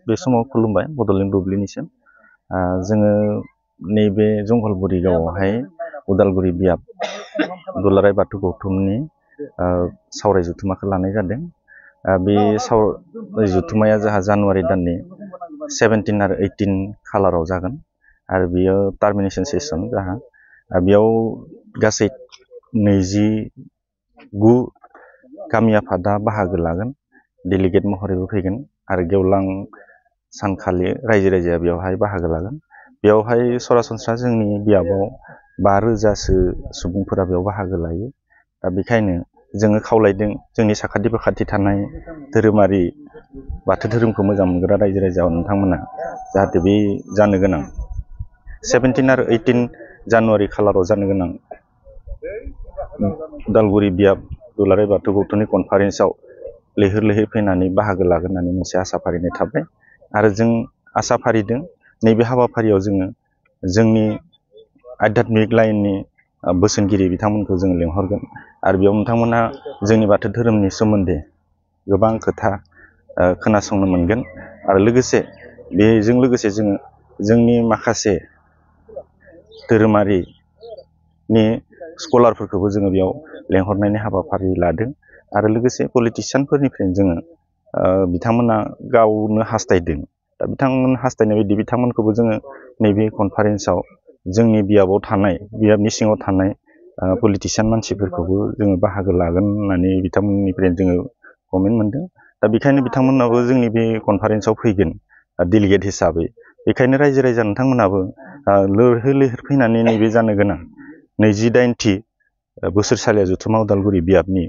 बे समाव खुलुमबाय बड'लेण्ड बुब्लिनिसिम। जोङो नैबे जंगलबुरि गावआवहाय उदालगुरि बियाब दुलाराय बाथौ गौथुमनि सावराय जथुम्माखौ लानाय जादों। बे सावराय जथुम्माया जोंहा जानुवारि दाननि 17 आरो 18 खालाराव जागोन आरो बेयो टार्मिनेसन सेसन जोंहा बेयाव गासै 29 गामि आफादा बाहागो लागोन, डेलिगेट महरैबो फैगोन आरो गेवलां सानखालि रायजो राजाया बेवहाय बाहागो लागोन। बेवहाय सरासनस्रा जोंनि बियाबाव 5,000सो सुबुंफोरा बेयाव बाहागो लायो। दा बेखायनो जोङो खावलायदों जोंनि साखाथि फाखाथि थानाय धोरोमारि बाथौ धोरोमखौ मोजां मोनग्रा रायजो राजा नोंथांमोना जाहाथे बे जानो गोनां 17 आरो 18 जानुवारि खालाराव जानो गोनां उदालगुरि बियाब दुलाराय बाथौ गौथुमनि कनफारेन्सआव लैहोर लैहोर फैनानै बाहागो लागोन होननानै मोनसे आसा फारिनाय थाबाय आरो जों आसा फारिदों नैबे हाबाफारियाव जोङो जोंनि आध्यात्मिक लाइननि बोसोनगिरि बिथांमोनखौ जों लेंहरगोन आरो बेयाव नोंथांमोना जोंनि बाथौ धोरोमनि सोमोन्दै गोबां खोथा खोनासंनो मोनगोन आरो लोगोसे बेजों लोगोसे जोङो जोंनि माखासे धोरोमारिनि स्कलारफोरखौबो जोङो बेयाव लेंहरनायनि हाबाफारि लादों आरो लोगोसे पलिटिसियानफोरनिफ्रायनो जोङो बिथांमोना गावनो हास्थायदों। दा बिथांमोन हास्थायनाय बायदि बिथांमोनखौबो जोङो नैबे कनफारेन्सआव जोंनि बियाबाव थानाय बियाबनि सिङाव थानाय पलिटिसियान मानसिफोरखौबो जोङो बाहागो लागोन होननानै बिथांमोननिफ्राय जोङो कमेन्ट मोनदों। दा बेखायनो बिथांमोनाबो जोंनि बे कनफारेन्सआव फैगोन डेलिगेट हिसाबै। बेखायनो रायजो राजा नोंथांमोनाबो लैहोर लैहोर फैनानै नैबे जानो गोनां 28थि बोसोरसालिया जथुम्मा उदालगुरि बियाबनि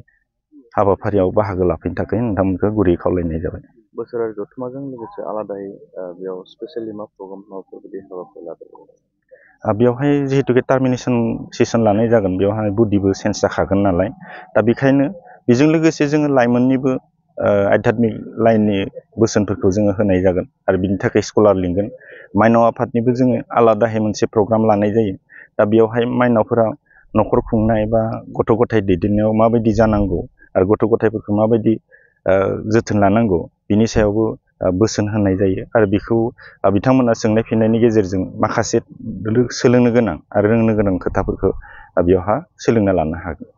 हाबाफारियाव बाहागो लाफैनो थाखाय नोंथांमोनखौ गुरै खावलायनाय जाबाय। बोसोरारि जथुम्माजों लोगोसे आलादायै बेयाव स्पेसियेलि मा प्रग्राम माबाफोर बिदि हाबाफारि लादों? बेवहाय जिहेतुके टार्मिनेसन सेसन लानाय जागोन बेवहाय बुद्धिबो चेन्ज जाखागोन नालाय, दा बेखायनो बेजों लोगोसे जोङो लाइमोननिबो आध्यात्मिक लाइननि बोसोनफोरखौ जोङो होनाय जागोन आरो बिनि थाखाय स्कलार लिंगोन। माइनाव आफादनिबो जोङो आलादायै मोनसे प्रग्राम लानाय जायो। दा बेवहाय माइनावफोरा न'खर खुंनाय बा गथ' गथाय दैदेननायाव माबायदि जानांगौ आरो गथ' गथायफोरखौ माबायदि जोथोन लानांगौ बिनि सायावबो बोसोन होनाय जायो आरो बेखौ बिथांमोना सोंनाय फिन्नायनि गेजेरजों माखासे सोलोंनो गोनां आरो रोंनो गोनां खोथाफोरखौ बेवहा सोलोंना लानो हागोन।